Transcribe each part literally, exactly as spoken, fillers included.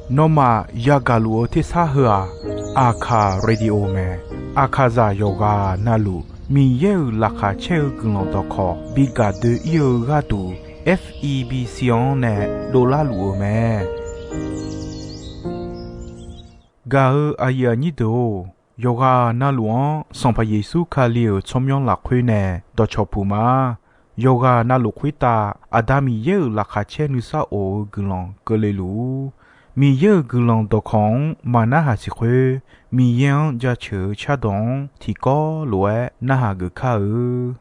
Nawmaf yagaq luf-eu tersar heu-aq, Aqkaq Radio mae. Aqkaqzaq yawqghaq navluf Miqyaer-euq laqkhaq caer-eu guiqlanq dawqkawq bi gaq doe-ir-eu gharduq, F E B C-anr nae dovlar luf-eu mae. Gaq-eu aqyuif aqnyir deuq-or, yawqghaq navluf-anr Sanqpaq Yeqsur Kali-euq tsawrmyanr lafkhoer nae dawqcawq puq ma. Yawqghaq navluf khoertav Aqda Miqyaer-euq laqkhaq caer nuisar of-eu guiqlanq keuvle luf-ur. Miqyaer-euq guiqlanq dawqkawq-anr maqnarhaq siq khoer, Miqyaer-anr jaceuq-eu cardawq-anr tiqkawv lof-aer narhaq geuf kar-eu.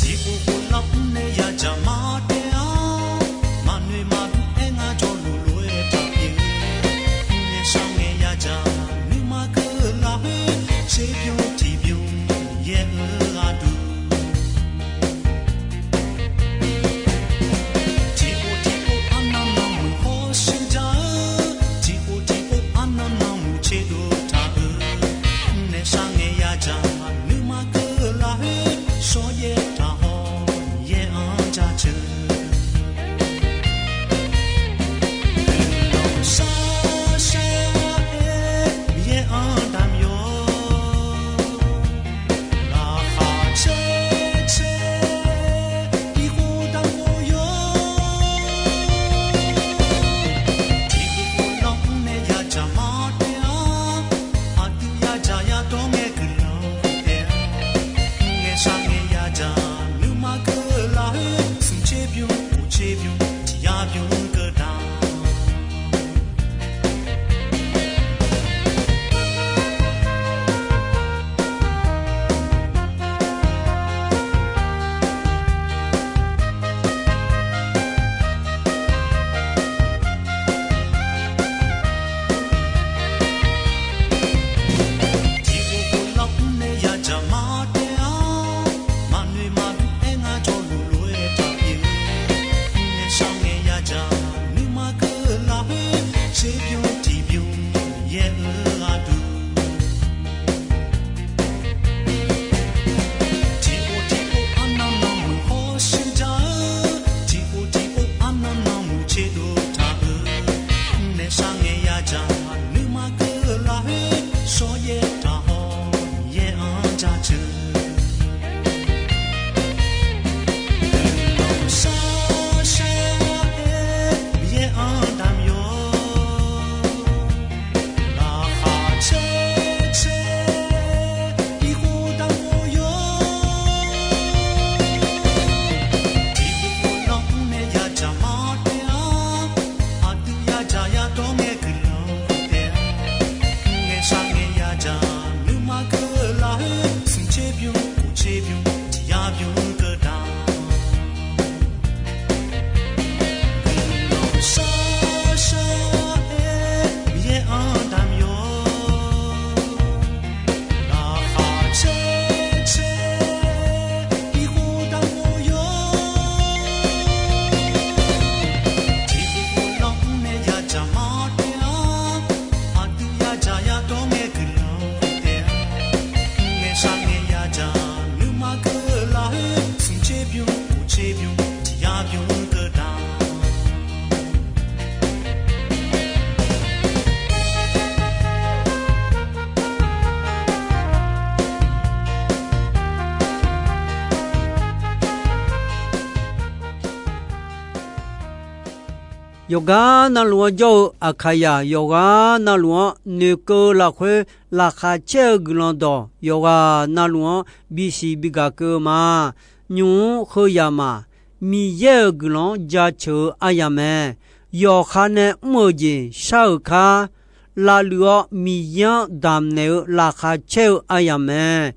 Tiqpov pov lar mr nae yadzaq mar taef-a. Maqnoeq maqdur aer ngar jawrluf lof-aer taq pyeuf-eu. Mrnae shar ngae yadzaq nuima keuv lafkhoer, tserbymr tiqbymr yaer-eu gharduq. Tiqpov tiqpov arnan nanmuiq hawshuir jar-eu, tiqpov tiqpov arnan nanmuiq tserdov taq-eu. Mrnae shar ngae yadzaq nuima keuv lafkhoer, shawryaer taq haw Miqyaer-anr jaceuq. Guiqlanq shar shar-aer Miqyaer-anr damq yawq. Laqkhaq caer caer, tiqkhof damq khof yawq. Tiqpov pov lar mr nae yadzaq mar taef-a. Aqdui yadzaq yadawr ngae guiqlanq taef-a. Mrngae shar ngae yadzaq nuima keuv lafkhoer, smq tserbymr kof tserbymr tiq yar bymr keuv damq. Tiqpov pov lar mr nae yadzaq mar taef-a. Maqnoeq maqdur aer ngar jawrluf lof-aer taq pyeuf-eu. Mrnae shar ngae yadzaq nuima keuv lafkhoer, tserbymr tiqbymr yaer-eu gharduq. Tiqpov tiqpov arnan nanmuiq hawshuir jar-eu, tiqpov tiqpov arnan nanmuiq tserdov taq-eu. Mrnae shar ngae yadzaq nuima keuv lafkhoer, shawryaer taq haw Miqyaer-anr jaceuq. Guiqlanq shar shar-aer Miqyaer-anr damq yawq. Laqkhaq caer caer, tiqkhof damq khof yawq. Tiqpov pov lar mr nae yadzaq mar taef-a. Aqdui yadzaq yadawr ngae guiqlanq taef-a. Mrngae shar ngae yadzaq nuima keuv lafkhoer, smq tserbymr kof tserbymr tiq yar bymr keuv damq. Guiqlanq shar shar-aer Miqyaer-anr damq yawq. Laqkhaq caer caer, tiqkhof damq khof yawq. Tiqpov pov lar mr nae yadzaq mar taef-a. Aqdui yadzaq yadawr ngae guiqlanq taef-a. Mrngae shar ngae yadzaq nuima keuv lafkhoer, smq tserbymr kof tserbymr tiq yar bymr keuv damq. Yawqgar navluf-anr jawr-eu Aqkaqyaq yawqghaq navluf-anr noeqkeuv-eu lafkhoer, laqkhaq caer-eu guiqlanq dawq yawqghaq navluf-anr bisiq bigaq keuv-eu ma. Nymq-mr heu yamaf, Miqyaer-euq guiqlanq-anr jaceuq-eu aryamq mae. Yawqha nae mr-euq jeq shar-euq kar, lavluif-awr Miqyaer-anr damqnaeq-eu laqkhaq caer-eu aryamq mae.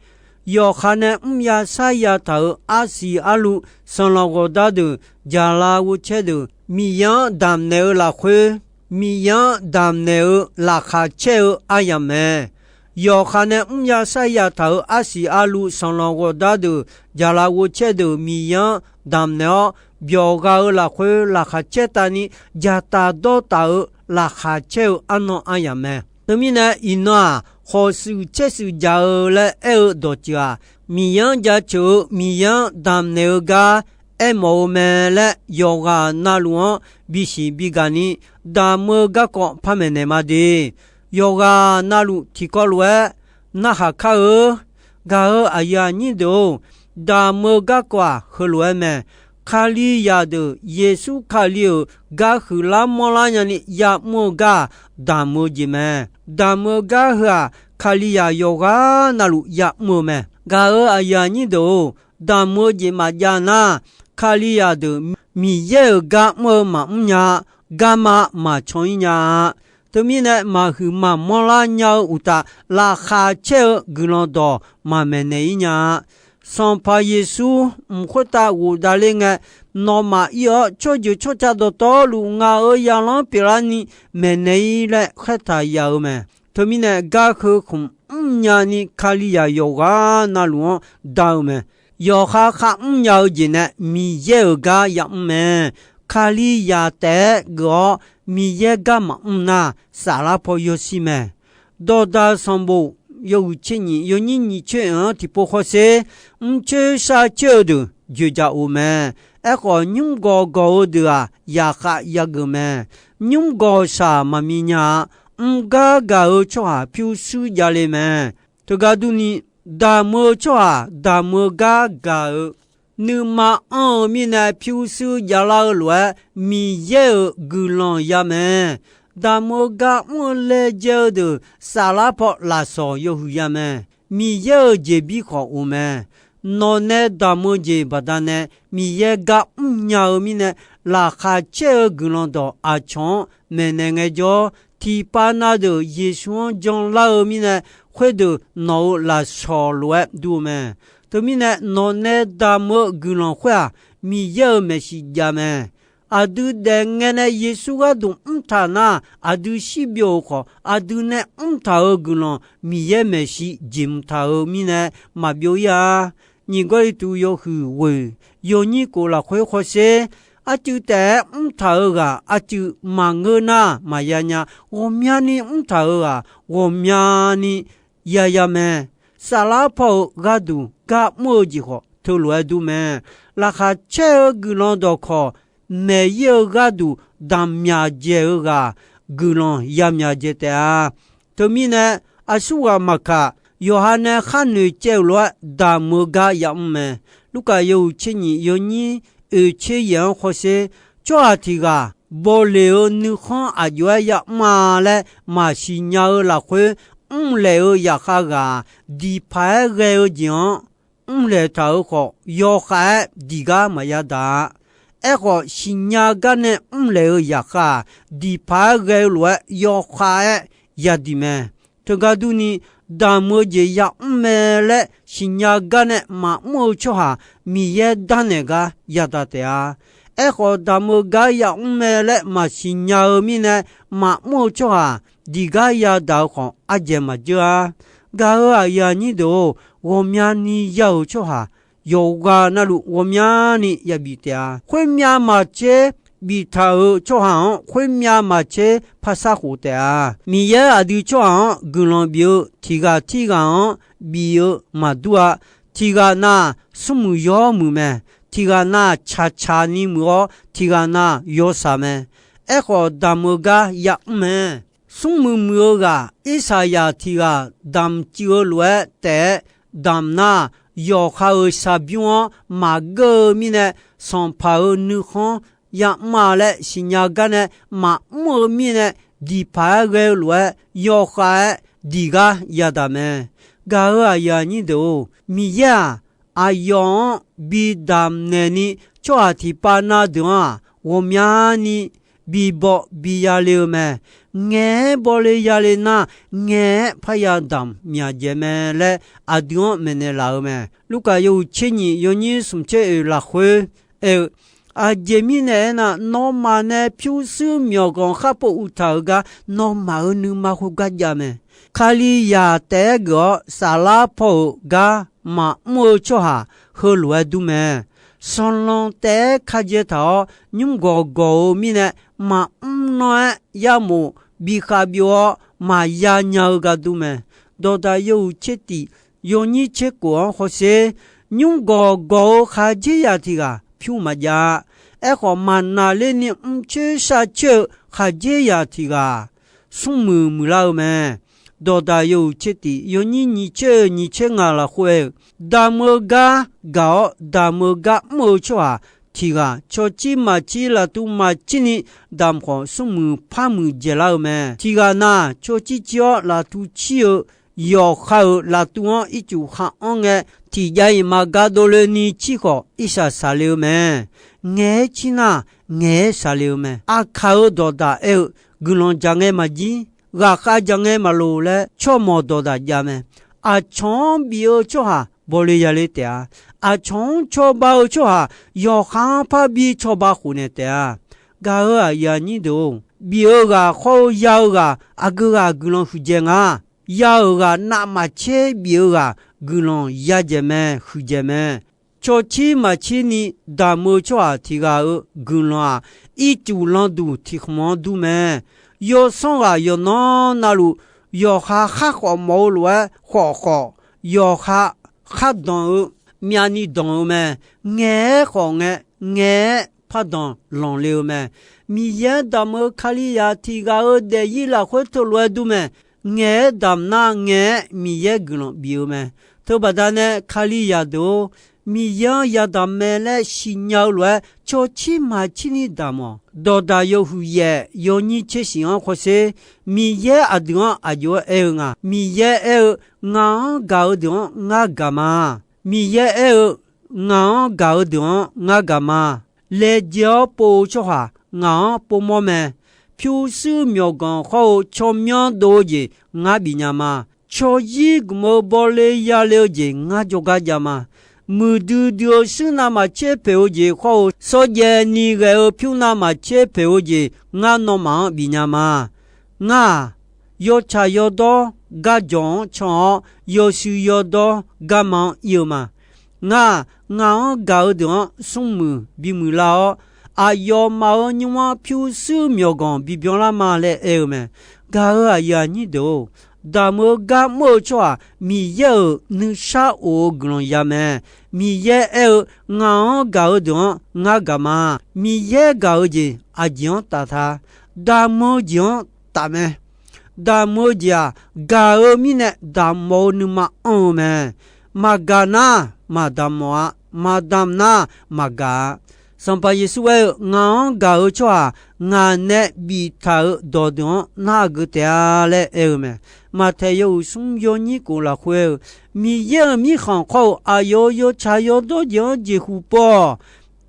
Yawqha nae mrya sarya taq-euq arsiq arluv sanqlanq ghawqdar deuq, jaqlaf ghovcaer deuq Miqyaer-anr damqnaeq-eu lafkhoer, Miqyaer-anr damqnaeq-eu laqkhaq caer-eu aryamq mae. Yawqha nae mrya sarya taq-euq arsiq arluv sanqlanq ghawqdar deuq, jaqlaf ghovcaer deuq Miqyaer-anr damqnaeq-awr, byawq gha-eu lafkhoer laqkhaq caer tavni, dzaqtaf dawrtaf-eu laqkhaq caer-eu arnan aryamq mae. Teumirnae iqnan-aq, khawf shuif caer shuif dzaq-eu laer aer-eu dawqtsuif-aq, Miqyaer-anr jaceuq-eu Miqyaer-anr damqnaeq-eu gar aermawf-eu mae laer yawqghaq navluf-anr bisiq bigaq ni damq-eu garkawv par maeqnaeq ma de. Yawqghaq navluf tiqkawv lof-aer narhaq kar-eu gaq-eu aqyuif aqnyir deuq-or, damq-eu garkawv-aq heulof-aer mae. Kalizaq deuq Yeqsur Kali-euq gar huiqlar manrlar nyani ya'mr-eu gar-aq, damq-eu jeq mae. Damq-eu gar heu-aq, Kalizaq yawqghaq navluf ya'mr-eu mae. Gaq-eu aqyuif aqnyir deuq-or, damq-eu jeq maqjav nar, Kalizaq deuq Miqyaer-euq gar mr-eu maqmr nya-a, garma maqcan-ir nya-a. Teumirnae maqhuiq maqmanr lar nya-eu uqtaf, laqkhaq caer-eu guiqlanq dawq maqmaeqnaeq-ir nya-a. Sanqpaq Yeqsur mq khoertav ghofdav ler ngae, nawmaf ir-awr tsawrjeuq tsawrca dawqtawvluf ngaq-euq zaqlanr pyeuflarni maeqnaeq-ir laer khaertaq ya-eu mae. Teumirnae gar heu khmq mrnya ni Kalizaq yawqghaq navluf-anr da-eu mae. Yawqha kharmr nya-eu jeq nae Miqyaer-euq gar yamr mae. Kalizaq taef-aer geuf-awr Miqyaer gar maqmr nar, saflar paw yawshir mae. Dawqdaq sanqbof yawhuiq tser nyiq yawnyir nyiq tser oeq-anr tiqpov hawsher, mrcoer sharcoer-eu deuq dzoeqdzaq of mae. Aerkhawf, nymr gawq gawq-eu deuq-aq, yaqkhav yageuf mae. Nymr gawq shaq maqmi nya-a. Mr gar gaq-eu tsawrhaq pyurshuir javle mae. Teugar durni, damq-eu tsawrhaq damq-eu gar gaq-eu, nuima anr-eu mirnae pyurshuir javlar-eu lof-aer Miqyaer-euq guiqlanq ya mae. Damq-eu gar mr-eu laejae-eu deuq saflar paw lafsawq yawhuiq ya mae. Miqyaer-euq jeqbir khawf of mae. Nawqnae damq-eu jeq baqdanae Miqyaer gar mrnya-eu mirnae, laqkhaq caer-eu guiqlanq dawq aqcawq-anr maeqnaeq ngaejawr, tiqpav na deuq Yeqsur-anr janlar-eu mirnae, khoerdeuq nawq-euq lafsawq lof-aer dur-eu mae. Teumirnae nawqnae damq-eu guiqlanq khoer-aq, Miqyaer-euq maeqshi jav mae. Aqdui daef ngae nae Yeqsur gharduq mrtaq nar, aqdui shirbyov-euq khawf, aqdui nae mrtaq-euq guiqlanq Miqyaer maeqshi jeq mqtaq-euq mirnae maqbyov-ir-a. Nyiq Gawrliqtu yawhuiq ghoeq yawnyir kof lafkhoer hawsher, arcuiv taef-aer mrtaq-euq ghaq arcuiv maqngeur nar maqya nya. Ghawqmyani mrtaq-euq ghaq ghawqmyani yaya mae. Saflar paw-euq gharduq gar mr-eu jeq khawf teulof-aer dur mae. Laqkhaq caer-eu guiqlanq dawqkawq maeq-ir-eu gharduq damq myaq dzaeq-eu ghaq guiqlanq ya myaq dzaeq taef-a. Teumirnae, aqsurghaq maqkaq, yawqha nae khar noeqcaev-euq lof-aer damq-eu gar yamr mae. Lurkaf yawhuiq tser nyiq yawnyir oeq tser yaeq-anr hawsher, tsawrhaq tiq ghaq bawleq-eu nuikhanr aqjox-aer yamr-a laer maqsiq nya-eu lafkhoer, mrlaeq-eu zaqkhav ghaq-aq, diq paq-aer ghae-eu jeq-anr mrlaeq taq-euq khawf, yawkhav-aer diq gar maqya daq-a. Aerkhawf, siqnya gar nae mrlaeq-eu zaqkhav-aq, diq paq-aer ghae-eu lof-aer yawkhav-aer yadiq mae. Teugar durni, damq-eu jeq yamr mae laer siqnya gar nae maqmr-eu tsawrhaq Miqyaer darnaeq gar yadaq taef-a. Aerkhawf, damq-eu gar yamr mae laer maqsiq nya-eu mirnae maqmr-eu tsawrhaq diq gar yadaq-eu khawf, ardzaeq maqdzeur-a. Gaq-eu aqyuif aqnyir deuq-or, ghawqmyani ya-euq tsawrhaq yawqghaq navluf ghawqmyani yabif taef-a. Khoermyav maqtser biftaq-euq tsawrhaq-anr khoermyav maqtser parsar khof taef-a. Miqyaer aqdui tsawrhaq-anr guiqlanq bif-eu tiq ghaq tirghaq-anr bif-eu maqdur-a. Tiq ghaq na smrmuiq yawmuiq mae. Tiq ghaq na tsaqtsaq ni muiq-awr, tiq ghaq na yawshaq mae. Aerkhawf, damq-eu gar yamr mae. Smrmuiq muiq-eu ghaq, Irsaqyaq tiq ghaq damq cuiv-eu lof-aer taef-aer damq nar, yawqha-euq shaqbymr-anr maqgeur-eu mirnae, sanqpaq-euq nuikhanr yamr-a laer siqnya gar nae maqmr-eu mirnae, diq paq-aer ghae-eu lof-aer yawkhav-aer diq gar yadaq mae. Gaq-eu aqyuif aqnyir deuq-or, Miqyaer-aq, aqyawf-anr bi damqnaeq ni tsawrhaq tiqpav na deuq-anr-aq, ghawqmyani bi baw bi yale-eu mae. Ngaeq-aer bawle yale nar, ngaeq-aer parya damq myaq dzaeq mae laer aqdui-anr maeqnaeq laf-eu mae. Lurkaf yawhuiq tser nyiq yawnyir smq tser oeq lafkhoer aer-eu, Aqjeq mirnae aernar, nawmaf nae pyurshuir myawqganq kharpov uqtaq-euq gar nawmaf-euq nuima khoergar jav mae. Kalizaq taef-aer geuf-awr saflar paw-euq gar maqmr-eu tsawrhaq heulof-aer dur mae. sanqlanq taef-aer ka dzae taq-awr, nymr gawq gawq-eu mirnae, maqmr nanr-aer yarmof bikhav byov-awr maqya nya-eu gar dur mae. Dawqdaq yawhuiq tser tif yawnyir tser kof-anr hawsher, nymr gawq gawq-eu khaqdzerzaq tiq ghaq pyur maqjav-a. Aerkhawf, maqnaqlerni mrcoer sharcoer-eu khaqdzerzaq tiq ghaq smrmuiq muiqlar-eu mae. Dawqdaq yawhuiq tser tif yawnyir nyiq tser-eu nyiq tser ngaq lafkhoer-eu, damq-eu gar gaq-awr damq-eu gar mr-eu tsawrhaq tiq ghaq, cawcir maqcir laftuv maqcirni damq khawf, smrmuiq par muiq dzaeqlar-eu mae. Tiq ghaq na, cawcir cir-awr laftuv cir-eu yawqha-euq laftuv-anr ircuf khar anr ngae, tiqjav-iq maqga dovle ni cir khawf, irsaq saqle-eu mae. Ngaeq-aer cir nar, ngaeq-aer saqle-eu mae. Aqkaq-euq dawqdaq aer-eu, guiqlanq dzaq ngae maqjir, ghaqkhav dzaq ngae maqloq laer tsawrmawq dawqdaq jav mae. Aqcawq-anr bif-eu tsawrhaq bawle yale taef-a. Aqcawq-anr cawba-eu tsawrhaq yawqha-anr parbi cawba khofnaeq taef-a. Gaq-euq aqyuif aqnyir deuq-or, bif-eu ghaq khawr-eu ya-eu ghaq aqgeu ghaq guiqlanq huiqdzaeq nga. Ya-euq ghaq navmaqtser bif-eu ghaq guiqlanq yadzaeq mae, huiqdzaeq mae. Cawcir maqcir ni damq-eu tsawrhaq tiq ghaq-euq guiqlanq-aq, ircuf landuq tiq khmq-anr dur mae. Yawsanr ghaq yawqnan navluf, yawqha khar khawf mawf-eu lof-aer khawf khawf, yawqha khar danq-eu myavni danq-eu mae. Ngaeq-aer khawf ngae, ngaeq-aer pardanq lanqle-eu mae. Miqyaer-anr damq-eu Kalizaq tiq ghaq-euq daefzir lafkhoer teulof-aer dur mae. Ngaeq-aer damq nar, ngaeq-aer Miqyaer guiqlanq bif-eu mae. Teubaqda nae Kalizaq deuq-or, Miqyaer-anr yadamq mae laer siqnya-eu lof-aer, cawcir maqcir ni damq-awq. Dawqdaq yawhuiq yaef yawnyir tser shif-anr hawsher, Miqyaer aqdui-anr aqjox-aer aer-eu nga. Miqyaer aer-eu, Ngaq-anr gaq-eu deuq-anr ngar gaq ma. Miqyaer aer-eu, Ngaq-anr gaq-eu deuq-anr ngar gaq ma. Laejae-awr pov-eu tsawrhaq ngaq-anr povmawr mae. Pyurshuir myawqganq hawr-eu tsawrmyanr dov-eu jeq ngar bifnya ma. Tsawryir gmq-eu bawle yale-eu jeq ngar jawrgar jav ma. Muiqdui dui-eu shuir navmaqtser poeq-eu jeq hawr-eu, shawrjaev ni ghae-eu pyur navmaqtser poeq-eu jeq ngar nawmaf-anr bifnya ma. Ngar-aq, yawtsaq yawdawr garjawq-anr can-awr, yawshuif yawdawr garma-anr ir-eu ma. Ngar-aq, ngaq-anr gaq-eu deuq-anr smrmuiq bimuiq lar-awr, aqyawfmaf-euq nymr-anr pyurshuir myawqganq bibyan lar ma laer aer-eu mae. Gaq-euq aqyuif aqnyir deuq-or, damq-eu gar mr-eu tsawrhaq Miqyaer-euq nuishar of-eu guiqlanq ya mae. Miqyaer aer-eu, Ngaq-anr gaq-eu deuq-anr ngar gaq ma. Miqyaer gaq-eu jeq aqjeq-anr taf ta. Damq-eu jeq-anr taf mae. Damq-eu jeq-aq, gaq-eu mirnae damq mawf-eu nuima anr-eu mae. Maqgaq nar, maqdamq mawf-a. Maqdamq nar, maqgaq-a. Sanqpaq Yeqsur aer-eu, Ngaq-anr gaq-eu tsawrhaq ngaq nae biftaq-euq dawqdeuq-anr narhaq geuf taef-a laer aer-eu mae. Maqtaeq yawhuiq smr yawnyir kof lafkhoer-eu, Miqyaer-euq mirkhanq khawr-eu aqyawf-euq yawtsaq yawdawr jeq-anr jeqhuq pov-awq.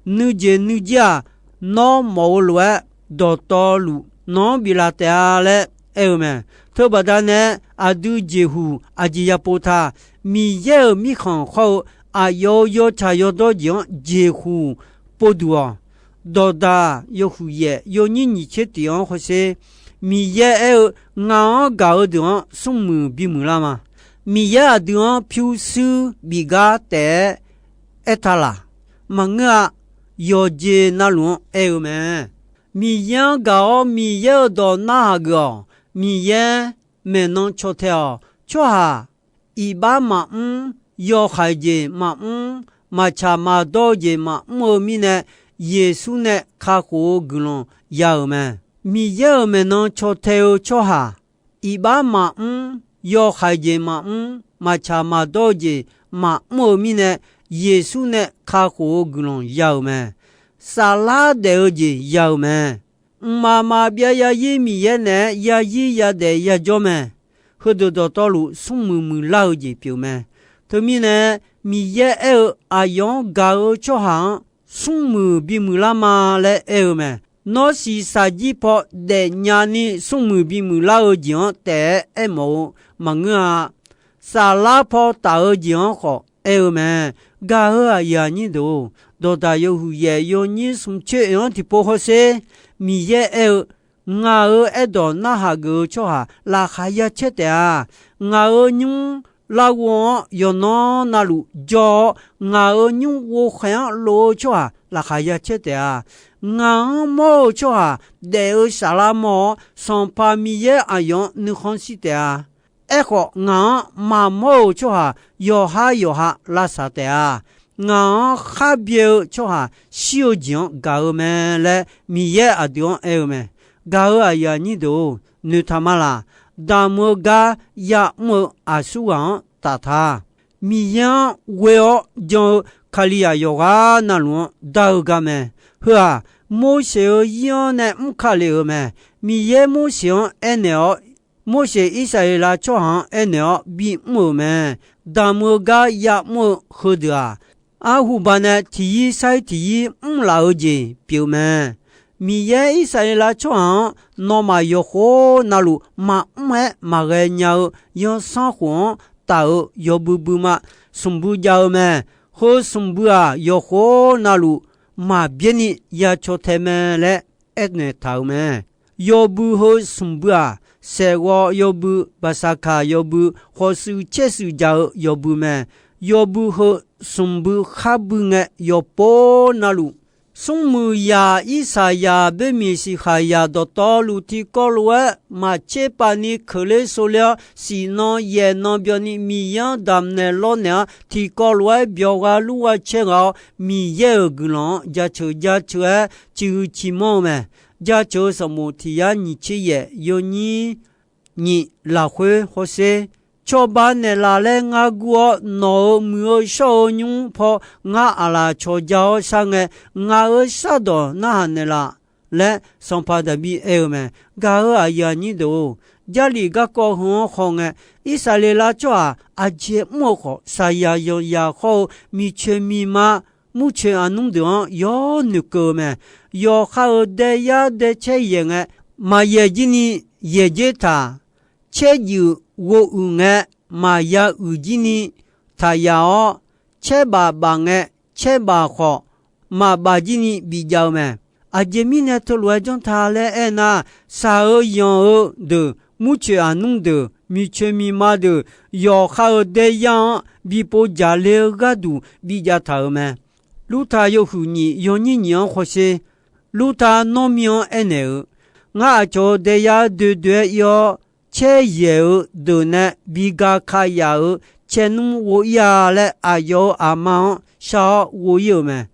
Nuijeq nuijir-aq, nawr mawf-eu lof-aer dawqtawvluf nawq-anr biflaf taef-a laer aer-eu mae. Teubaqda nae aqdui jeqhuq aqjeq yapov ta. Miqyaer-euq mirkhanq khawr-eu aqyawf-euq yawtsaq yawdawr jeq-anr jeqhuq povduq-awq. Dawqdaq yawhuiq yaef yawnyir nyiq tser tiq-anr hawsher, Miqyaer aer-eu, Ngaq-anr gaq-eu deuq-anr smrmuiq bimuiq lar ma. Miqyaer aqdui-anr pyurshuir bif gar taef-aer aertaq laq? Maqngeur-a. Yawqjeq navluf-anr aer-eu mae. Miqyaer-anr gaq-awr Miqyaer-euq dawq narhaq geuf-awq. Miqyaer maeqnan caw tae-awq. Tsawrhaq iqbax maqmr, yawhaiq jeq maqmr, maqtsaq maqdawr-eu jeq maqmr-eu mirnae, Yeqsur nae kakhof-eu guiqlanq ya-euq mae. Miqyaer-euq maeqnan caw tae-eu tsawrhaq iqbax maqmr, yawhaiq jeq maqmr, maqtsaq maqdawr-eu jeq maqmr-eu mirnae, Yeqsur nae kakhof-eu guiqlanq ya-euq mae. Saflar daef-eu jeq ya-euq mae. Mqmaq maqbyav yarzir Miqyaer naeq-aer yarzir yadaef yajawr mae. Heudeuq dawqtawvluf smrmuiq muiqlar-eu jeq pyeuf mae. Teumirnae, Miqyaer aer-eu, aqyawf-anr gaq-eu tsawrhaq-anr smrmuiq bimuiq lar ma laer aer-eu mae. Nawr shiqshaq jir paw daefnya ni smrmuiq bimuiq lar-eu jeq-anr taef-aer aermawf-eu maqngeur-a. Saflar paw taf-eu jeq-anr khawf aer-eu mae. Gaq-euq aqyuif aqnyir deuq-or, dawqdaq yawhuiq yaef yawnyir smq coer oeq-anr tiqpov hawsher, Miqyaer aer-eu, Ngaq-euq aerdawq narhaq geuf-eu tsawrhaq laqkhaq ya caer taef-a. Ngaq-euq nymr larghov-anr yawqnan navluf jawr-awr, ngaq-euq nymr ghovkhaeq-anr lof-eu tsawrhaq laqkhaq ya caer taef-a. Ngaq-anr mawr-eu tsawrhaq daef-eu saflar mawr-awr, Sanqpaq Miqyaer aqyawf-anr nuikhanr shir taef-a. Aerkhawf, ngaq-anr maqmawr-euq tsawrhaq yawqhar yawqha lavsaq taef-a. Ngaq-anr khar byae-eu tsawrhaq shir-eu jeq-anr gaq-eu mae laer Miqyaer aqdui-anr aer-eu mae. Gaq-euq aqyuif aqnyir deuq-or, noeqtaq ma laq. Damq-eu gar ya'mr-eu aqsur ghaq-anr taf ta. Miqyaer-anr ghoe-awr jan-eu Kalizaq yawqghaq navluf-anr dar-eu gar mae. Heu-aq, Morseq-euq zir-anr nae mr ka lef-euq mae. Miqyaer Morseq-anr aernaeq-awr, Morseq Irsaqleqlav tsawrhaq-anr aernaeq-awr bimr-euq mae. Damq-eu gar ya'mr-eu heudeuq-aq, arhuba nae tiqyir sair tiqyir mrlaf-eu jeq pyeuf mae. Miqyaer Irsaqleqlav tsawrhaq-anr nawmaf yawqkhof navluf maqmr-aer maqghae nya-eu zanrsanrkhof-anr taf-euq yawbui buima smq bui jav-eu mae. Heu smq bui-aq, yawqkhof navluf maqbyaer ni ya caw tae mae laer aernaeq taq-euq mae. Yawbui heu smq bui-aq, saeqghawv yawbui, baqsaqkaq yawbui, khawf shuif caer shuif jaq-eu yawbui mae. Yawbui heu smq bui khar bui ngae, yawqpov navluf smrmuiq zaq Irsaqzaq boermiq siqkhaqzaq dawqtawvluf tiqkawv lof-aer maqtser pav ni keuqler sovler-awr, siqnan yaefnan byanni Miqyaer-anr damqnaeq lawrnaeq-awr, tiqkawv lof-aer byawq gha lur gha caer ghaq-awr, Miqyaer-euq guiqlanq-anr jaceuq jaceuq-aer ciqhuiq ciqmanr-eu mae. Jaceuq-eu sanqbof tiq yar nyiq tser yaef yawnyir nyiq lafkhoer hawsher. Cawba naeqlaf laer ngar gur-awr, nawq-euq muiq-eu shawr-eu nymr paw ngar aqlaf cawq ja-awr shar ngae, ngaq-euq shardawq narhaq naeqlaf laer Sanqpaq Daqbir aer-eu mae. Gaq-euq aqyuif aqnyir deuq-or, Jarlif garkawv heu-anr khawngae, Irsaqleqlav tsawrhaq aqjeq mr-eu khawf, saqyaq yanqyaq khawr-eu miqcoeq miqma murcoeq aqnmr deuq-anr yawr noeqkeuv-eu mae. Yawqha-euq daeyar daecaer yaeq ngae, maqyaeq jir ni yaeq jer taq. Caer juif ghovuiq ngae, maqya uiq jir ni taq yaf-awr, caer baf baf ngae, caer baf khawf maqbaf jir ni bijav-eu mae. Aqjeq mirnae teulof-aer janr ta laer aernar, shaq-eu yanq-eu deuq, murcoeq aqnmr deuq, miqcoeq miqma deuq, yawqha-euq daeyar-anr bi pov jaqle-eu gharduq bijav taq-euq mae. Lurtaq yawhuiq nyiq yawnyir nyiq-anr hawsher. Lurtaq nawr mir-anr aernaeq-eu, ngar aqcawq-euq daeyar doe doe-aer ir-awr, caer yaeq-eu deuq nae bi ga ka yaf-euq caernmr ghov ir-a laer, aqyawf-euq aqma-anr shar-awr ghov ir-euq mae.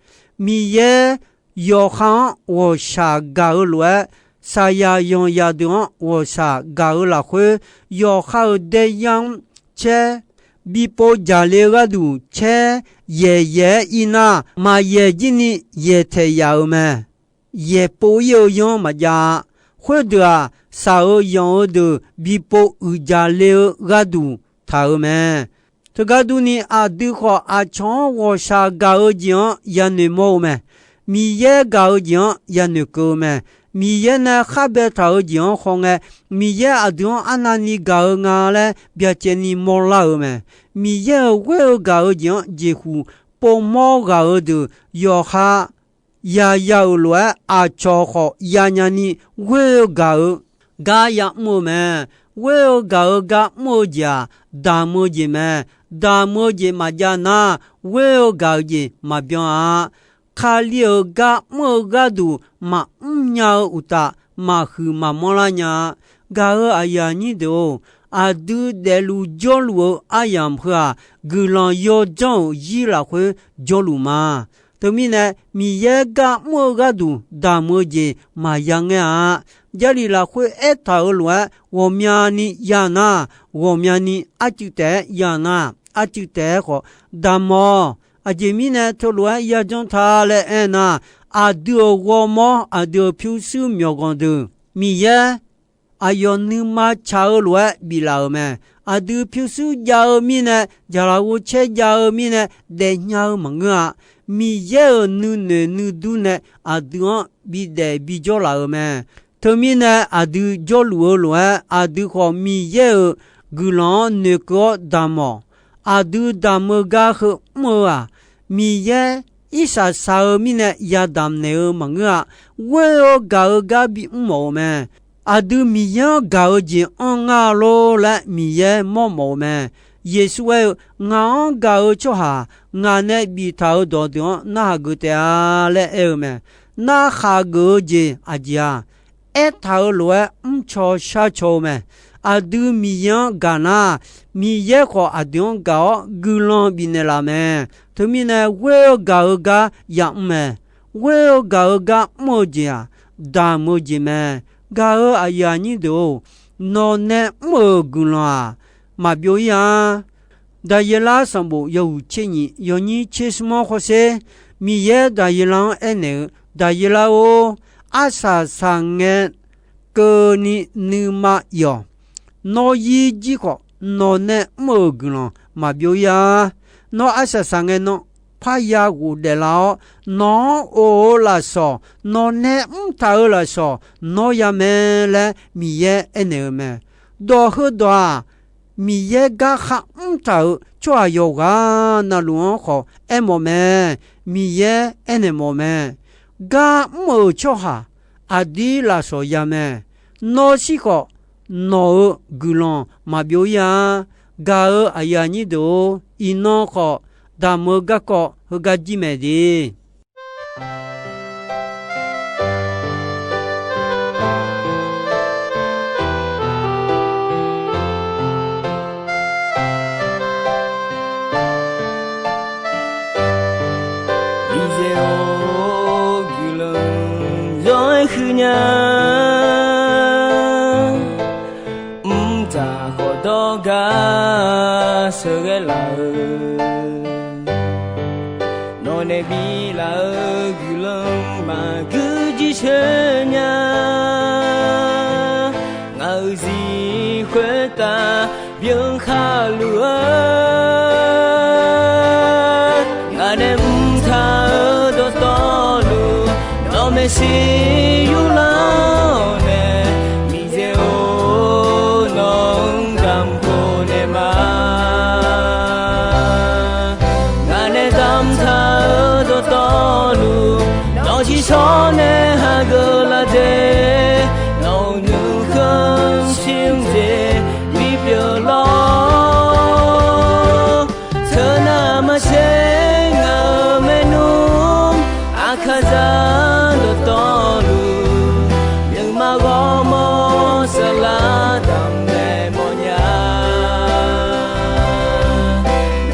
Miqyaer yawqha-anr ghawqshaq gaq-eu lof-aer, saqyaq yanqyaq deuq-anr ghawqshaq gaq-eu lafkhoer, yawqha-euq daeyar-anr caer bi pov jaqle-eu gharduq caer yaeq yaeq-aer ir nar, maqyaeq jir ni yaeq taeq yaf-euq mae. Yaeq pov ir-eu yanr maqjav-a. Khoerdeuq-aq, shaq-eu yanq-eu deuq bi pov uiqjaq le-eu gharduq taq-euq mae. Teugar durni, aqdui khawf aqcawq-anr ghawqshaq gaq-eu jeq-anr yanoeq mawr-eu mae. Miqyaer gaq-eu jeq-anr yanoeq keuv-eu mae. Miqyaer nae khar baetaq-eu jeq-anr khawngae, Miqyaer aqdui-anr arnavni gaq-eu nga laer byacaevni mawrlar-euq mae. Miqyaer-euq ghoer-eu gaq-eu jeq-anr jeqhuq povmawr ghaq-eu deuq yawqha yaya-euq lof-aer, aqcawq khawf yanya ni ghoer-eu gaq-eu gar ya'mr-eu mae. Ghoer-eu gaq-eu gar mr-eu jeq-aq, damq-eu jeq mae. Damq-eu jeq maqjav nar, ghoer-eu gaq-eu jeq maqbyan-a. Kali-euq gar mr-eu gharduq maqmr nya-eu uqtaf, maqhuiq maqmanr lar nya-a. Gaq-euq aqyuif aqnyir deuq-or, aqdui daefluf jawrluf-eu aryamq heu-aq, guiqlanq yawdzanr-euq zir lafkhoer jawrluf ma. Teumirnae, Miqyaer gar mr-eu gharduq damq-eu jeq maqya ngaer-a. Jarlif lafkhoer aertaq-euq lof-aer ghawqmyani ya nar, ghawqmyani arcuiv taef-aer ya nar, arcuiv taef-aer khawf damq-awq. Aqjeq mirnae teulof-aer yajanr ta laer aernar, aqdui-euq ghawrmawr, aqdui-euq pyurshuir myawqganq deuq, Miqyaer aqyawf nuima tsaq-eu lof-aer biflaf-euq mae. Aqdui pyurshuir jav-eu mirnae, jaqlaf ghovcaer jav-eu mirnae daefnya-eu maqngeur-a. Miqyaer-euq nuinoeq nuidur nae aqdui-anr bidaef bijawr laf-euq mae. Teumirnae, aqdui jawrluf-eu lof-aer, aqdui khawf Miqyaer-euq guiqlanq-anr noeqkeuv-awr damq-awq. Aqdui damq-eu gar heu mr-eu-aq, Miqyaer irshaq shaq-eu mirnae yadamq naeq-eu maqngeur-a. Ghoer-eu gaq-eu gar bimr mawf-eu mae. Aqdui Miqyaer-anr gaq-eu jeq anr ngar lor laer Miqyaer mawrmawf-eu mae. Yeqsur aer-eu, Ngaq-anr gaq-eu tsawrhaq ngaq nae biftaq-euq dawqdeuq-anr narhaq geuf taef-a laer aer-eu mae. Narhaq geuf-eu jeq aqjeq-aq, aertaq-euq lof-aer mrcaw sharcaw-eu mae. Aqdui Miqyaer-anr gaq nar, Miqyaer khawf aqdui-anr gaq-awr guiqlanq bifnaeq laf mae. Teumirnae ghoer-eu gaq-eu gar yamr mae. Ghoer-eu gaq-eu gar mr-eu jeq-aq, damq-eu jeq mae. Gaq-eu aqyuif aqnyir deuq-or, nawqnae mr-euq guiqlanq-aq, maqbyov-ir-a. Daqyeqlar sanqbof yawhuiq tser nyiq yawnyir tser smr-anr hawsher, Miqyaer Daqyeqlar-anr aernaeq-eu, Daqyeqlar-or, arsaq saqngae keuvni nuima iq-awq. Nawr yir jir khawf, nawqnae mr-euq guiqlanq maqbyov-ir-a. Nawr arsaq saqngae nan parya ghofdaef lar-awr, nawq-anr of-eu lafsawq, nawqnae mrtaq-euq lafsawq nawr ya mae laer Miqyaer aernaeq-eu mae. Dawq heudawq-aq, Miqyaer gar kharmr taq-euq tsawrhaq yawqghaq navluf-anr khawf aermawf mae. Miqyaer aernaeq mawf mae. Gar mr-euq tsawrhaq aqdir lafsawq ya mae. Nawr shir khawf, nawq-euq guiqlanq maqbyov-ir-a. Gaq-eu aqyuif aqnyir deuq-or, iqnan khawf damq-eu garkawv heugar jir mae de. Miqyaer-or, guiqlanq zawr-aer huiqnya. Mrdzaq khawf dawrgar sheuqghae laf-eu, nawqnae biflaf-eu guiqlanq maqgui jir sheuqnya. Ngaq-euq zir khoertav byan khaluf-eu, ngaq nae mrtaq-eu dawqtawvluf, nawq maeqshi yurlar-awr nae, Miqyaer-or, nawq-anr damq khof naeq ma. Ngaq nae damqtaq-eu dawqtawvluf, nawq tiqshawr nae hageuf laf de. Nawq-euq nuikhanr shir-anr jeq bipyeuf lawr. Teunav maqtser ngaq-euq maernmr, aqkaqzaq dawqtawvluf, nuima ghawrmawr saflar damq naeq mawfnya.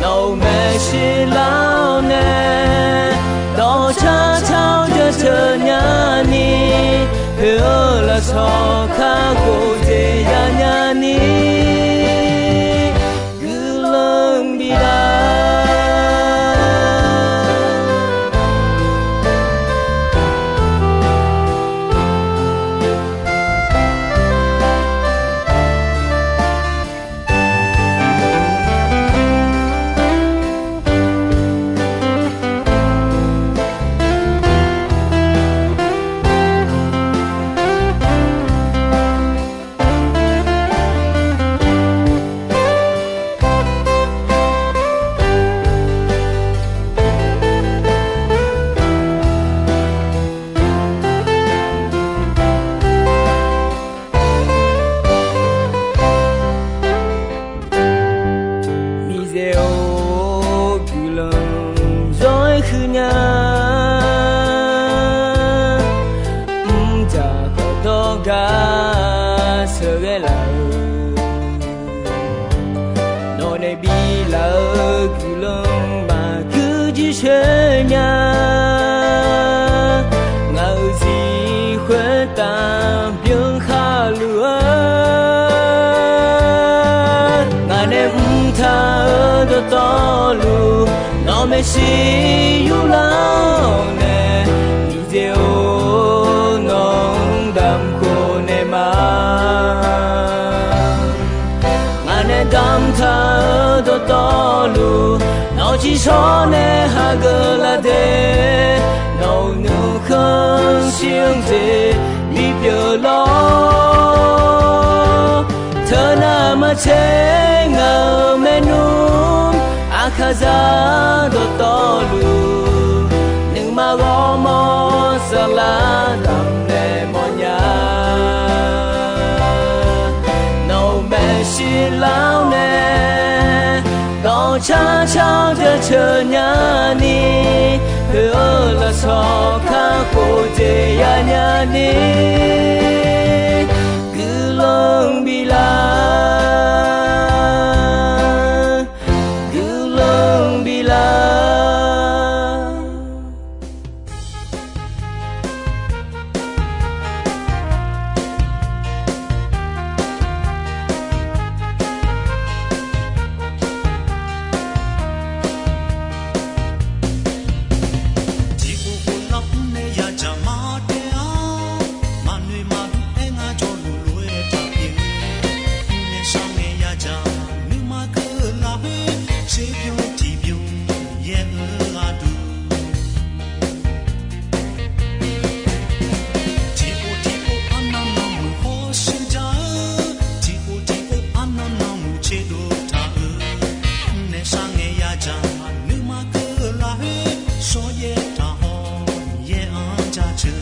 Nawq-euq maeqshi lar-awr nae, dawqcar car-awr jaceuq nyani, poeq-eu lafsawq kakhof jeq yanya ni, guiqlanq bidaq. Miqyaer-or, guiqlanq zawr-aer huiqnya. Mrdzaq khawf dawrgar sheuqghae laf-eu, nawq nae biflaf-eu guiqlanq maqgui jir sheuqnya. Ngaq-euq zir khoertav byan khaluf-eu, ngaq nae mrtaq-eu dawqtawvluf, nawq maeqshi yurlar-awr nae, Miqyaer-or, nawq-anr damq khof naeq ma. Ngaq nae damqtaq-eu dawqtawvluf, nawq tiqshawr nae hageuf laf de. Nawq-euq nuikhanr shir-anr jeq bipyeuf lawr. Teunav maqtser ngaq-euq maernmr, aqkaqzaq dawqtawvluf, nuima ghawrmawr saflar damq naeq mawfnya. Nawq-euq maeqshi lar-awr nae, Sharshar jaceuq nyani, heu-eu lafsawq kakhof dzaeq ya nyani, guiqlanq bif lar, guiqlanq bif lar. Tiqpov pov lar mr nae yadzaq mar taef-a. Maqnoeq maqdur aer ngar jawrluf lof-aer taq pyeuf-eu. Mr nae shar ngae yadzaq nuima keuv lafkhoer, tserbymr tiqbymr yaer-eu gharduq. Tiqpov tiqpov arnan nanmuiq hawshuir jar-eu, tiqpov tiqpov arnan nanmuiq tserdov taq-eu. Mr nae shar ngae yadzaq nuima keuv lafkhoer, shawryaer taqhaw Miqyaer-anr jaceuq.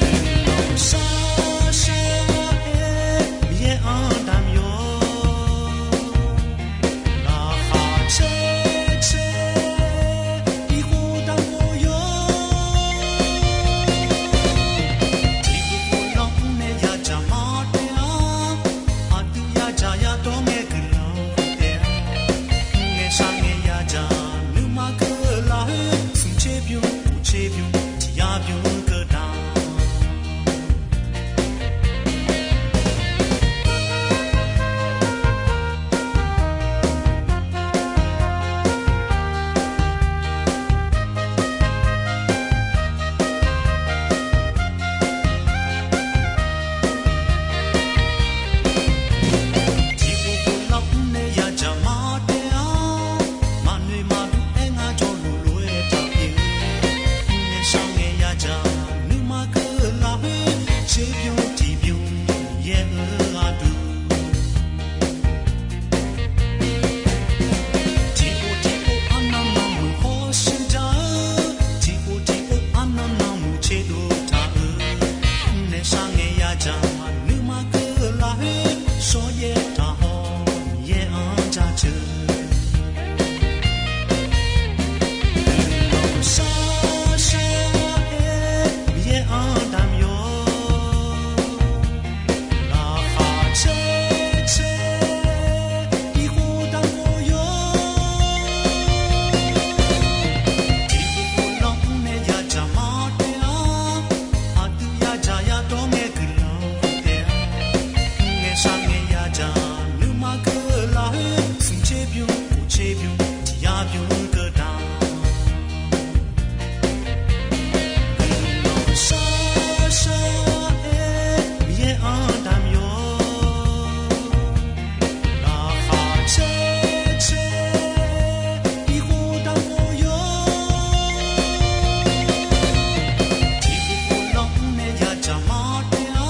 Guiqlanq shar shar-aer Miqyaer-anr damq yawq. Laqkhaq caer caer-aer irkhof damq khof yawq. Tiqpov pov lar mr nae yadzaq mar taef-a. Aqdui yadzaq yadawr ngae guiqlanq taef-a. Mr nae shar ngae yadzaq nuima keuv lafkhoer, smq tserbymr uq tserbymr tiq yar bymr keuv damq. Tiqpov pov lar mr nae yadzaq mar taef-a. Maqnoeq maqdur aer ngar jawrluf lof-aer taq pyeuf-eu. Mr nae shar ngae yadzaq nuima keuv lafkhoer, tserbymr tiqbymr yaer-eu gharduq. Tiqpov tiqpov arnan nanmuiq hawshuir jar-eu, tiqpov tiqpov arnan nanmuiq tserdov taq-eu. Mr nae shar ngae yadzaq nuima keuv lafkhoer, shawryaer taqhaw Miqyaer-anr jaceuq. Guiqlanq shar shar-aer Miqyaer-anr damq yawq. Laqkhaq caer caer irkhof damq khof yawq. Tiqpov pov lar mr nae yadzaq mar taef-a. Aqdui yadzaq yadawr ngae guiqlanq taef-a. Mr nae shar ngae yadzaq nuima keuv lafkhoer, smq tserbymr uq tserbymr tiq yar bymr keuv damq. Guiqlanq shar shar-aer Miqyaer-anr damq yawq. Laqkhaq caer caer irkhof damq khof yawq. Tiqpov pov lar mr nae yadzaq mar taef-a.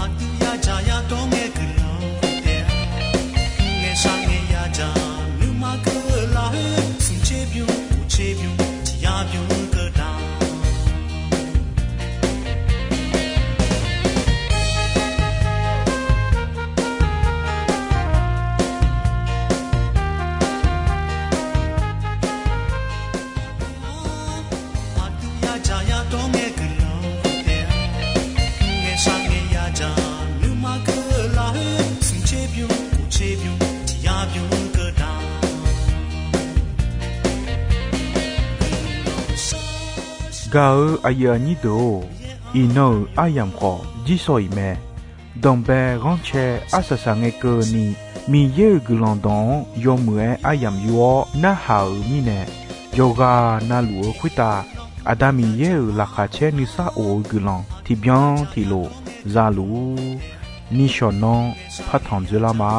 Aqdui yadzaq yadawr ngae guiqlanq taef-a. Mr nae shar ngae yadzaq nuima keuv lafkhoer, smq tserbymr uq tserbymr tiq yar bymr keuv damq. Aqdui yadzaq yadawr ngae guiqlanq taef-a. Mr nae shar ngae yadzaq nuima keuv lafkhoer, smq tserbymr uq tserbymr tiq yar bymr keuv damq. Gaq-eu aqyuif aqnyir deuq-or, iqnan-euq aryamq khawf jirsawq iq mae. Danqbae ghanrcae arsaq saq ngae keuvni, Miqyaer-euq guiqlanq dawq-anr yawmuiq-aer aryamq yur-awr narhaq-euq mirnae, yawqghaq navluf-eu khoertav Aqda Miqyaer-euq laqkhaq caer nuisar of-eu guiqlanq tiqbyan tiqlof za luf-ur. Nishawq nanr partanq dzoerlar ma.